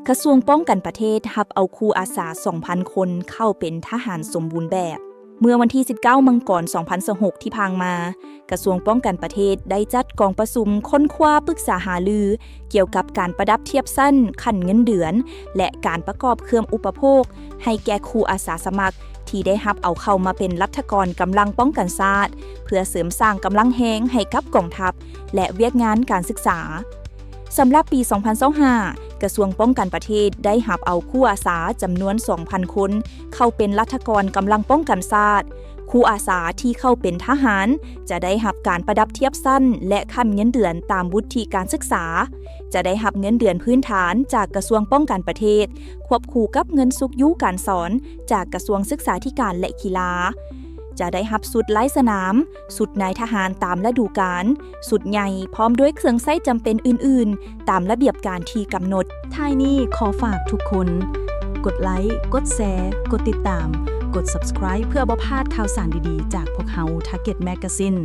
ກະຊວງປ້ອງກັນປະເທດຮັບເອົາຄູອາສາສອງພັນຄົນເຂົ້າເປັນທະຫານສົມບູນແບບ. ເມື່ອວັນທີສິບເກົ້າ ມັງກອນ ສອງພັນຊາວຫົກ ທີ່ຜ່ານມາ, ກະຊວງປ້ອງກັນປະເທດໄດ້ຈັດກອງປະຊຸມຄົ້ນຄວ້າປຶກສາຫາລືກ່ຽວກັບການປະດັບທຽບຊັ້ນ, ຂັ້ນເງິນເດືອນ ແລະ ການປະກອບເຄື່ອງອຸປະໂພກໃຫ້ແກ່ຄູອາສາສະໝັກທີ່ໄດ້ຮັບເອົາເຂົ້າມາເປັນລັດຖະກອນກຳລັງປ້ອງກັນຊາດ ເພື່ອເສີມສ້າງກຳລັງແຮງໃຫ້ກັບກອງທັບ ແລະ ວຽກງານການສຶກສາ. ສຳລັບປີສອງພັນຊາວຫ້າ ກະຊວງປ້ອງກັນປະເທດໄດ້ຮັບເອົາຄູອາສາຈຳນວນສອງພັນຄົນເຂົ້າເປັນລັດຖະກອນກຳລັງປ້ອງກັນຊາດ. ຄູອາສາທີ່ເຂົ້າເປັນທະຫານຈະໄດ້ຮັບການປະດັບທຽບຊັ້ນ ແລະ ຂັ້ນເງິນເດືອນຕາມວຸດທິການສຶກສາ, ຈະໄດ້ຮັບເງິນເດືອນພື້ນຖານຈາກກະຊວງປ້ອງກັນປະເທດ ຄວບຄູ່ກັບເງິນຊຸກຍູ້ການສອນຈາກກະຊວງສຶກສາທິການ ແລະ ກິລາ, ຈະໄດ້ຮັບຊຸດລາຍສະໜາມ, ຊຸດນາຍທະຫານຕາມລະດູການ, ຊຸດໃຫຍ່ ພ້ອມດ້ວຍເຄື່ອງໃຊ້ຈຳເປັນອື່ນໆ ຕາມລະບຽບການທີ່ກຳນົດ. ທ້າຍນີ້ຂໍຝາກທຸກຄົນ ກົດໄລ, ກົດແຊ, ກົດຕິດຕາມ, ກົດ Subscribe ເພື່ອບໍ່ພາດຂ່າວສານດີໆຈາກພວກເຮົາ Target Magazine.